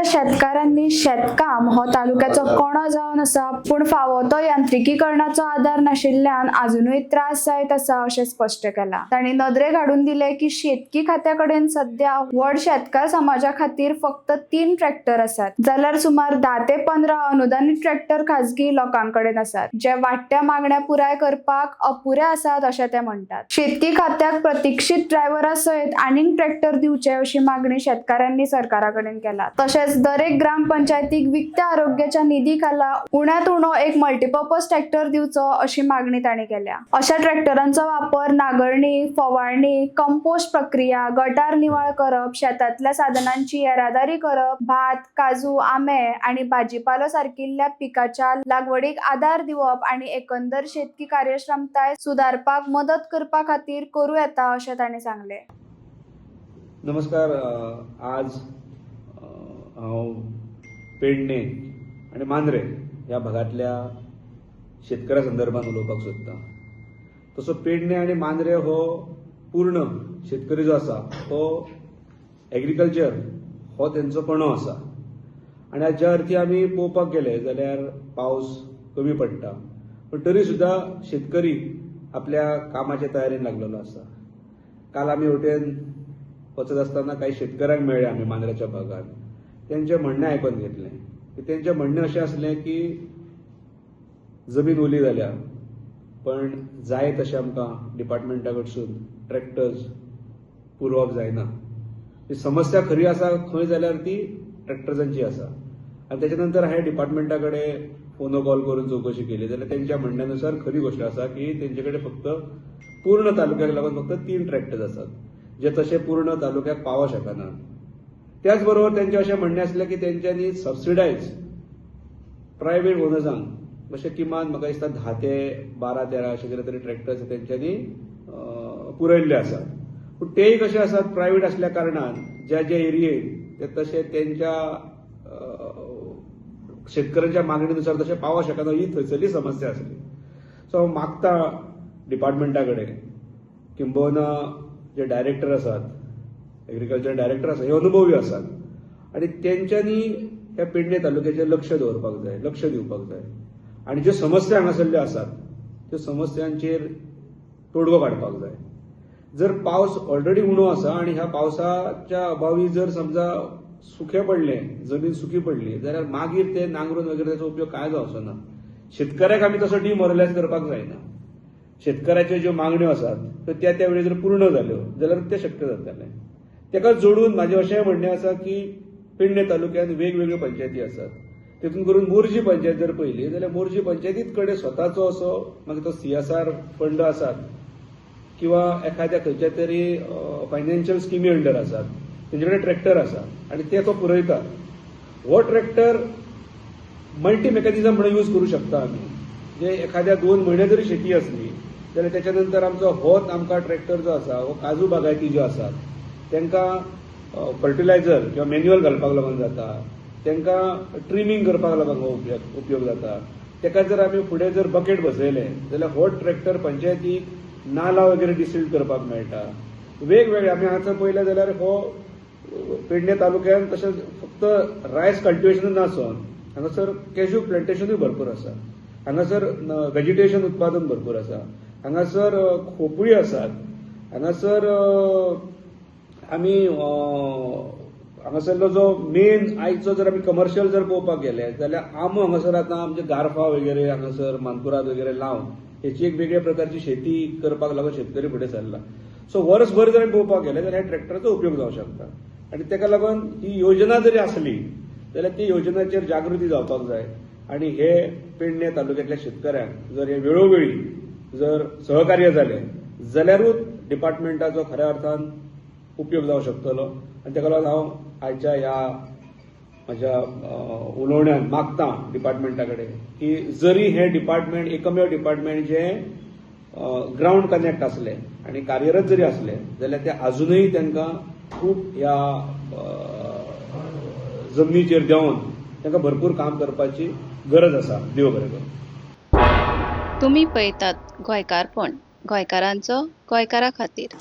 शेतकारांनी शेतकाम हो तालुक्याचो कणो जावन आसा, पूण फावो तो यांत्रिकीकरणाचो आदार नाशिल्ल्यान आजुनूय त्रास जायत आसा अशें स्पश्ट केलां. तांणी नदरेक हाडून दिलें की शेतकी खात्या कडेन सध्या व्हड शेतकार समाजा खातीर फक्त 3 ट्रॅक्टर आसात, जाल्यार सुमार 10 ते 15 अनुदानीत ट्रॅक्टर खाजगी लोकां कडेन आसात, जे वाडट्या मागण्या पुराय करपाक अपुरे आसात अशें ते म्हणटात. शेतकी खात्याक प्रतिक्षीत ड्रायव्हरा सयत आनीक ट्रॅक्टर दिवचे अशी मागणी शेतकारांनी सरकारा कडेन केला. तशेंच दरेक ग्रामपंचायतीक विकत्या आरोग्याच्या निधी खाला उण्यांत उणो एक मल्टीपर्पज ट्रॅक्टर दिवचो अशी मागणी तांणी केल्या. अशा ट्रॅक्टरांचो वापर नांगरणी, फवारणी, कंपोस्ट प्रक्रिया, गटार निवाळ करप, शेतांतल्या साधनांची येरादारी करप, भात, काजू, आंबे आनी भाजीपालो सारकिल्ल्या पिकाच्या लागवडीक आदार दिवप आनी एकंदर शेतकी कार्यक्षमताय सुदारपाक मदत करपा खातीर करूं येता अशें तांणी सांगलें. नमस्कार. आज हांव पेडणे आनी मांद्रे ह्या भागांतल्या शेतकऱ्या संदर्भात उलोवपाक सोदतां. तसो पेडणे आनी मांद्रे हो पूर्ण शेतकरी जो आसा तो एग्रीकल्चर हो तेंचो कणो आसा आनी हाज्या अर्थी आमी पळोवपाक गेले जाल्यार पावस कमी पडटा, पूण तरी सुद्दां शेतकरी आपल्या कामाच्या तयारेन लागलेलो आसा. काल आमी वटेन वचत आसतना काही शेतकऱ्यांक मेळ्ळे आमी मांद्र्याच्या भागात. तेंचें म्हणणें आयकून घेतलें की तेंचें म्हणणें अशें आसलें की जमीन ओली जाल्या, पण जाय तशें आमकां डिपार्टमेंटा कडसून ट्रॅक्टर्स पुरोवप जायना. ही समस्या खरी आसा खंय जाल्यार ती ट्रॅक्टर्सांची आसा. आनी तेच्या नंतर हांवें डिपार्टमेंटा कडेन फोन कॉल करून चवकशी केली जाल्यार तेंच्या म्हणण्यानुसार खरी गोश्ट आसा की तेंचे कडेन फक्त पूर्ण तालुक्याक लागून फक्त 3 ट्रॅक्टर्स आसात, जे तशे पूर्ण तालुक्याक पावोंक शकना. त्याच बरोबर तेंचें अशें म्हणणें आसलें की तेंच्यांनी सबसिडायज प्रायवेट ओनर्सांक अशें किमान म्हाका दिसता 10 ते 12 13 अशें कितें तरी ट्रॅक्टर्स तेंच्यांनी पुरयल्ले आसात. पूण तेय कशे आसात, प्रायवेट आसल्या कारणान ज्या ज्या एरियेन ते तशे तेंच्या शेतकऱ्यांच्या मागणीनुसार तशें पावोंक शकना, ही थंयसरली समस्या आसली. सो हांव मागता डिपार्टमेंटा कडेन, किंबहुना जे डायरेक्टर आसात, एग्रीकल्चर डायरेक्टर आसा, हे अनुभवी आसात आनी तेंच्यांनी ह्या पेडणे तालुक्याचेर लक्ष दवरपाक जाय, लक्ष दिवपाक जाय आनी ज्यो समस्या हांगासरल्यो आसात त्यो समस्यांचेर तोडगो काडपाक जाय. जर पावस ऑलरेडी उणो आसा आनी ह्या पावसाच्या अभावी जर समजा सुकें पडलें, जमीन सुकी पडली जाल्यार मागीर ते नांगरून वगैरे ताचो उपयोग कांय जावचो ना. शेतकऱ्याक आमी तसो डिमोरलायज करपाक जायना. शेतकऱ्याच्यो ज्यो मागण्यो आसात त्यो त्या त्या वेळी जर पूर्ण जाल्यो जाल्यार तें शक्य जातलें. ताका जोडून म्हाजें अशेंय म्हणणें आसा की पेडणे तालुक्यांत वेगवेगळ्यो पंचायती आसात. तितून करून मोरजी पंचायत जर पळयली जाल्यार मोरजी पंचायतीत कडेन स्वताचो असो मागीर तो सीएसआर फंड आसात किंवा एखाद्या खंयच्या तरी फायनान्शियल स्किमी अंडर आसात, तेंचे कडेन ट्रॅक्टर आसा आनी ते तो पुरयतात. हो ट्रॅक्टर मल्टी मेकॅनिझम म्हणून यूज करूं शकता आमी. म्हणजे एखाद्या 2 म्हयने जरी शेती आसली जाल्यार तेच्या नंतर आमचो होच आमकां ट्रॅक्टर जो आसा हो काजू बागायती ज्यो आसात तांकां फर्टिलायझर किंवा मॅन्युअल घालपाक लागून जाता, तांकां ट्रिमींग करपाक लागून हो उपयोग जाता. ताका जर आमी फुडें जर बकेट बसयलें जाल्यार हो ट्रॅक्टर पंचायतीक नाला वगैरे डिसिल्ट करपाक मेळटा. वेगवेगळे आमी हांगासर पळयलें जाल्यार हो पेडणे तालुक्यान तशेंच फक्त रायस कल्टिवेशन नासून हांगासर कॅज्यू प्लांटेशनूय भरपूर आसा, हांगासर व्हेजिटेशन उत्पादन भरपूर आसा, हांगासर खोपळी आसात, हांगासर आमी हांगासरलो जो मेन आयचो जर आमी कमर्शियल जर पळोवपाक गेले जाल्यार आमो हांगासर आतां आमचे गारफा वगैरे हांगासर मानकुराद वगैरे लावन हेची एक वेगळ्या प्रकारची शेती करपाक लागून शेतकरी फुडें सरला. सो वर्सभर जर आमी पळोवपाक गेले जाल्यार ह्या ट्रॅक्टराचो उपयोग जावंक शकता आनी ताका लागून ही योजना जरी आसली जाल्यार ती योजनाचेर जागृती जावपाक जाय आनी हे पेडणे तालुक्यांतल्या शेतकऱ्यांक जर हे वेळोवेळी जर सहकार्य जालें जाल्यारूच डिपार्टमेंटाचो खऱ्या अर्थान उपयोग जावंक शकतलो. आनी ताका लागून हांव आयच्या ह्या म्हज्या उलोवण्यान मागता डिपार्टमेंटा कडेन की जरी हें डिपार्टमेंट एकमेव डिपार्टमेंट जें ग्रावंड कनेक्ट आसलें आनी कार्यरत जरी आसलें जाल्यार ते आजुनूय तांकां खूब ह्या जमनीचेर देंवन तांकां भरपूर काम करपाची गरज आसा. देव बरें करूं. तुमी पळयतात गोंयकारपण, गोंयकारांचो गोंयकारा खातीर.